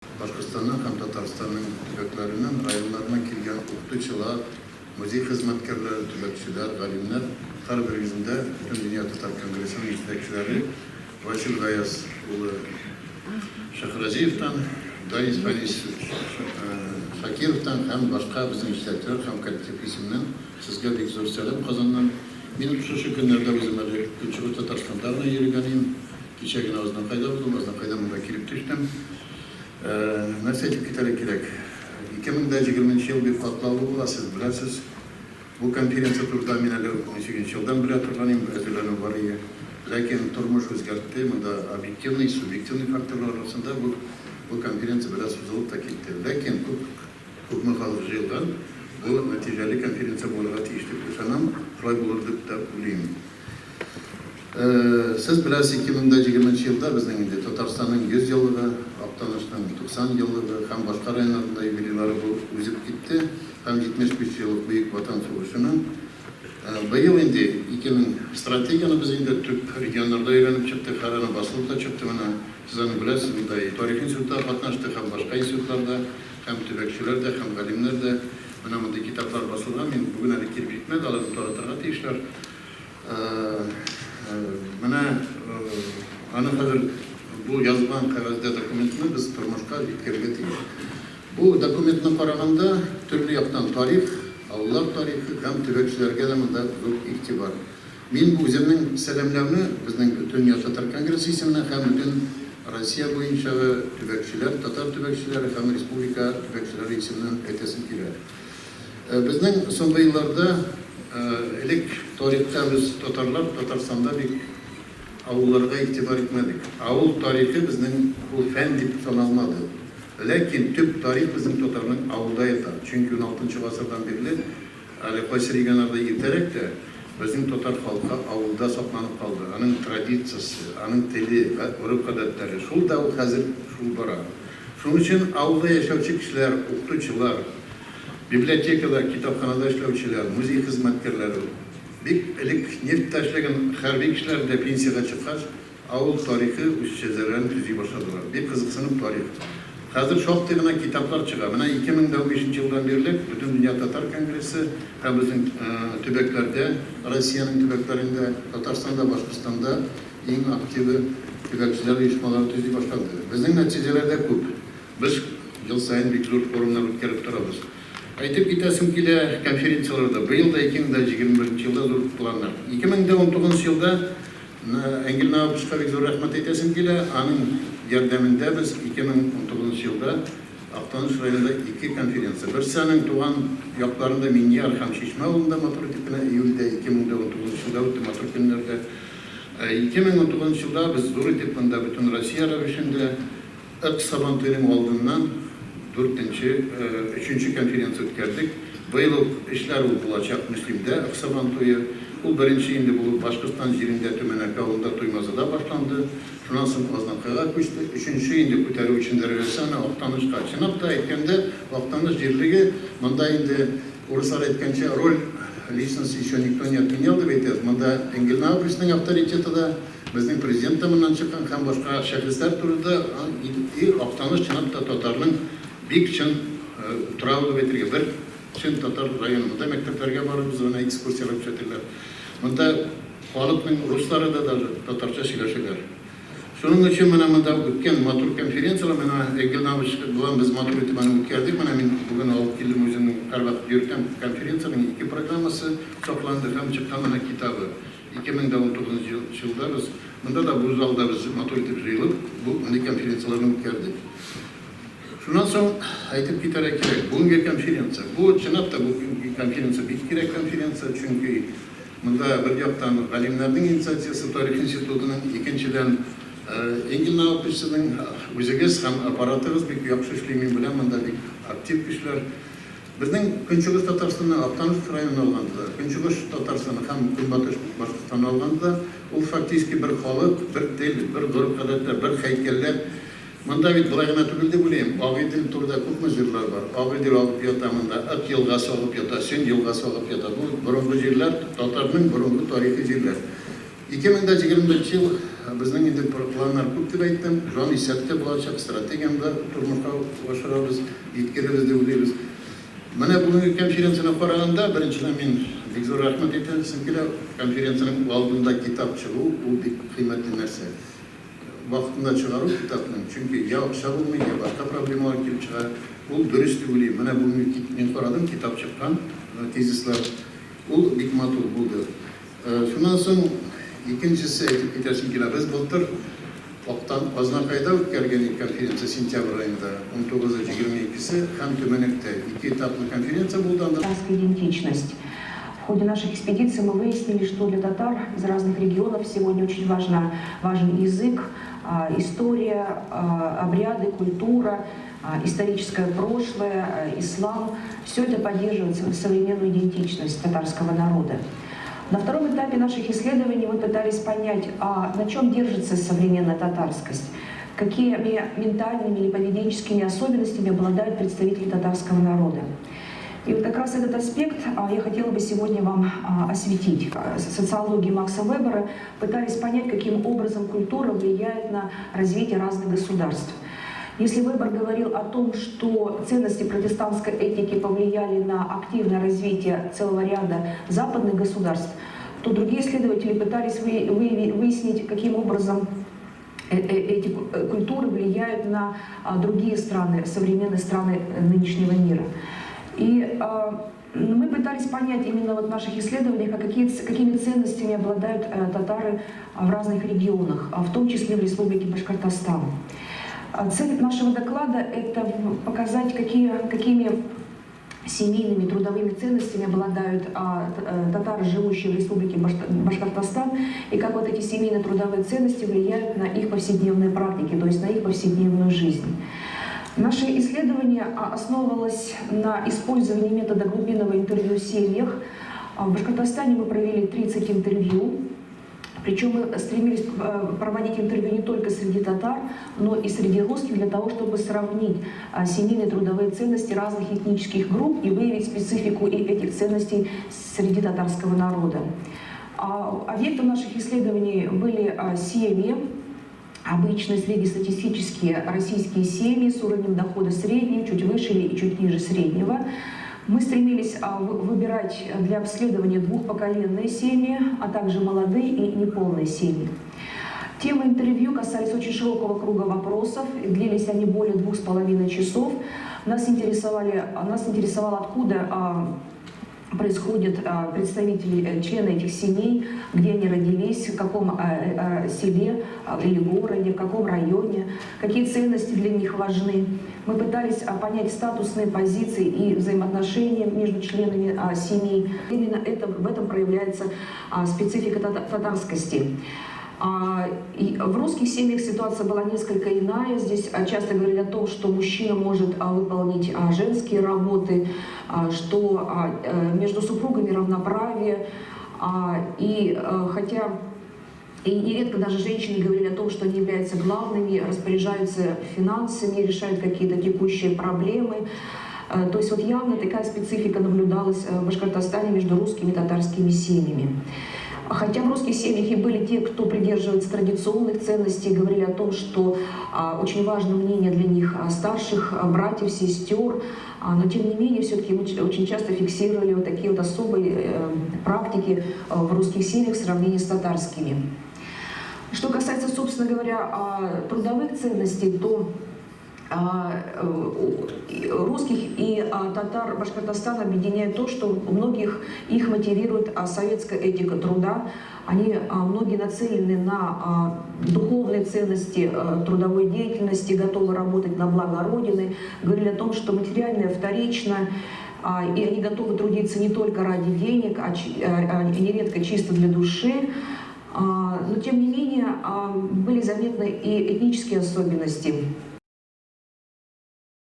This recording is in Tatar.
Башкортстанның һәм Татарстанның төбәкләреннән, районнарыннан килгән укытучылар, музей хезмәткәрләре, төбәкчеләр, галимнәр, һәрберегезнең дә Бөтендөнья татар конгрессының җитәкчеләре Васил Гаяз улы Шәйхразиевтан, Данис Фәнис Шакировтан һәм башка безнең җитәкчеләр һәм коллектив исеменнән сезгә бик зур сәлам Казаннан. Мин шушы көннәрдә үзем әле Көнчыгыш Татарстанда гына йөрегән идем. Кичә генә Азнакайда булдым, Азнакайдан монда килеп төштем. Нәрсә әйтеп китәргә кирәк? 2020 нче ел бик катлаулы була, сез беләсез. Бу конференция турында мин әле унсигезенче елдан белә торган идем, әзерләнү бар иде. Ләкин тормыш үзгәртте, монда объективный, субъективный факторлар арасында бу бу конференция бераз сузылып та китте. Ләкин күп күпме халык җыелган, бу нәтиҗәле конференция булырга тиеш дип ышанам, шулай булыр дип тә уйлыйм. Сез беләсез, 2020 нче елда безнең инде Татарстанның 100 еллыгы, Актанышның 90 еллыгы һәм башка районнарның да юбилейлары бу узып китте һәм 75 еллык Бөек Ватан сугышының. Быел инде 2000 стратегияне без инде төп регионнарда өйрәнеп чыктык, хәзер аны басылып та чыкты менә. Сез аны беләсез, монда и тарих институты да катнашты һәм башка институтлар да, һәм төбәкчеләр дә, һәм галимнәр дә. Менә мондый китаплар басылган, мин бүген әле килеп җитмәде, аларны таратырга тиешләр. Менә аны хәзер бу язылган кәгазьдә документны без тормышка җиткерергә тиеш. Бу документны караганда төрле яктан тарих, авыллар тарихы һәм төбәкчеләргә дә монда зур игътибар. Мин бу үземнең сәламләүне безнең Бөтендөнья татар конгрессы исеменнән һәм бөтен Россия буенчагы төбәкчеләр, татар төбәкчеләре һәм республика төбәкчеләре исеменнән әйтәсем килә. Безнең соңгы елларда, элек тарихта без татарлар Татарстанда бик авылларга игътибар итмәдек. Авыл тарихы безнең ул фән дип саналмады. Ләкин төп тарих безнең татарның авылда ята. Чөнки уналтынчы гасырдан бирле, әле кайсы регионнарда иртәрәк тә, безнең татар халкы авылда сакланып калды. Аның традициясе, аның теле, гореф-гадәтләре шул да ул хәзер шул бара. Шуның өчен авылда яшәүче кешеләр, укытучылар, Библиотекада, китапханәдә эшләүчеләр, музей хезмәткәрләре, бик элек нефтьтә эшләгән хәрби кешеләр дә пенсиягә чыккач, авыл тарихы үз шәҗәрәләрен төзи башладылар. Бик кызыксынып тарих. Хәзер шактый гына китаплар чыга. Менә 2015 нче елдан бирле Бөтендөнья татар конгрессы һәм безнең төбәкләрдә, Россиянең төбәкләрендә, Татарстанда, Башкортстанда иң активы төбәкчеләр оешмалары төзи башлады. Безнең нәтиҗәләр дә күп. Без ел саен бик зур форумнар үткәреп торабыз. Әйтеп китәсем килә, конференцияләрдә быел да 2021 нче елда зур планнар. 2019 елда Энгель Наваповичка бик зур рәхмәт әйтәсем килә, аның ярдәмендә без 2019 елда Актаныш районында ике конференция, берсе аның туган якларында Миньяр һәм Чишмә авылында матур итеп кенә июльдә 2019 елда үтте, матур көннәрдә. 2019 елда без зур итеп монда Бөтенроссия рәвешендә Ык Сабантуеның алдыннан дүртенче, өченче конференция үткәрдек. Быел ук эшләр ул булачак Мөслимдә Ык Сабантуе. Ул беренче инде булып Башкортстан җирендә Төмәнәкә авылында Туймазыда башланды. Шуннан соң Азнакайга күчте. Өченче инде күтәрү өчен дәрәҗәсе аны Актанышка. Чынлап та әйткәндә, Актаныш җирлеге монда инде урыслар әйткәнчә роль личности еще никто не отменял дип әйтәбез. Монда Энгель Науковичның авторитеты да, Безнең президент та моннан чыккан һәм башка шәхесләр турында и Актаныш чынлап та татарның бик чын утравы дип әйтергә, бер чын татар районы. Монда мәктәпләргә барырбыз, менә экскурсияләр күрсәтерләр. Монда халыкның руслары да даже татарча сөйләшәләр. Шуның өчен менә монда үткән матур конференцияләр, менә Энгель Навыч белән без матур итеп аны үткәрдек. Менә мин бүген алып килдем үземнең һәрвакыт йөртәм конференциянең ике программасы сакланды һәм чыккан менә китабы. 2019 елда без монда да бу залда без матур итеп җыелып, бу мондый конференцияләрне үткәрдек. Шуннан соң әйтеп китәргә кирәк, бүгенге конференция, бу чынлап та бу конференция бик кирәк конференция, чөнки монда бер яктан галимнәрнең инициативасы, тарих институтының, икенчедән Энгель Наукович сезнең үзегез һәм аппаратыгыз бик яхшы эшли, мин беләм, монда бик актив кешеләр. Безнең Көнчыгыш Татарстанны Актаныш районын алганда да, Көнчыгыш Татарстанны һәм Көнбатыш Башкортстанны алганда да, ул фактически бер халык, бер тел, бер гореф-гадәтләр, бер һәйкәлләр. Монда бит болай гына түгел дип уйлыйм. Агыйдел турында күпме җырлар бар. Агыйдел агып ята монда, Ык елгасы агып ята, Сөн елгасы агып ята. Бу борынгы җирләр, татарның борынгы тарихи җирләр. 2021 ел Безнең инде планнар күп дип әйттем. Җанисәп тә булачак, стратегияне дә тормышка ашырабыз, җиткерербез дип уйлыйбыз. Менә бүгенге конференцияне караганда, беренчедән мин бик зур рәхмәт әйтәсем килә. Конференциянең алдында китап чыгу, ул бик кыйммәтле нәрсә. Вакытында чыгару китапның, чөнки я акча булмый, я башка проблемалар килеп чыга. Ул дөрес дип уйлыйм. Менә бүгенге мин карадым, китап чыккан, тезислар. Ул бик матур булды. Шуннан соң икенчесе әйтеп китәсем килә. Без былтыр Актан Азнакайда үткәргән идек конференция сентябрь аенда, 19-ы, 22-се һәм Төмәнәктә. Ике этаплы конференция булды анда. Татарская идентичность. В ходе наших экспедиций мы выяснили, что для татар из разных регионов сегодня очень важен язык, история, обряды, культура, историческое прошлое, ислам. Все это поддерживает современную идентичность татарского народа. На втором этапе наших исследований мы пытались понять, а на чем держится современная татарскость, какими ментальными или поведенческими особенностями обладают представители татарского народа. И вот как раз этот аспект я хотела бы сегодня вам осветить. Социологии Макса Вебера пытались понять, каким образом культура влияет на развитие разных государств. Если Вебер говорил о том, что ценности протестантской этики повлияли на активное развитие целого ряда западных государств, то другие исследователи пытались выяснить, каким образом эти культуры влияют на другие страны, современные страны нынешнего мира. И мы пытались понять именно вот в наших исследованиях, какими ценностями обладают татары в разных регионах, в том числе в Республике Башкортостан. Цель нашего доклада – это показать, какими семейными трудовыми ценностями обладают татары, живущие в Республике Башкортостан, и как вот эти семейно трудовые ценности влияют на их повседневные практики, то есть на их повседневную жизнь. Наше исследование основывалось на использовании метода глубинного интервью в семьях. В Башкортостане мы провели 30 интервью. Причем мы стремились проводить интервью не только среди татар, но и среди русских, для того, чтобы сравнить семейные трудовые ценности разных этнических групп и выявить специфику этих ценностей среди татарского народа. Объектом наших исследований были семьи, обычные среднестатистические российские семьи с уровнем дохода средним, чуть выше или чуть ниже среднего. Мы стремились выбирать для обследования двухпоколенные семьи, а также молодые и неполные семьи. Темы интервью касались очень широкого круга вопросов, длились они более 2,5 часов. Нас интересовало, откуда происходят представители, члены этих семей, где они родились, в каком селе или городе, в каком районе, какие ценности для них важны. Мы пытались понять статусные позиции и взаимоотношения между членами семей. Именно в этом проявляется специфика татарскости. И в русских семьях ситуация была несколько иная. Здесь часто говорили о том, что мужчина может выполнить женские работы, что между супругами равноправие. И хотя и нередко даже женщины говорили о том, что они являются главными, распоряжаются финансами, решают какие-то текущие проблемы. То есть вот явно такая специфика наблюдалась в Башкортостане между русскими и татарскими семьями. Хотя в русских семьях и были те, кто придерживается традиционных ценностей, говорили о том, что очень важно мнение для них старших братьев, сестер, но тем не менее все-таки очень часто фиксировали вот такие вот особые практики в русских семьях в сравнении с татарскими. Что касается, собственно говоря, трудовых ценностей, то русских и татар Башкортостана объединяет то, что многих их мотивирует советская этика труда. Они многие нацелены на духовные ценности трудовой деятельности, готовы работать на благо Родины. Говорили о том, что материальное вторично, и они готовы трудиться не только ради денег, а нередко чисто для души. Но тем не менее были заметны и этнические особенности.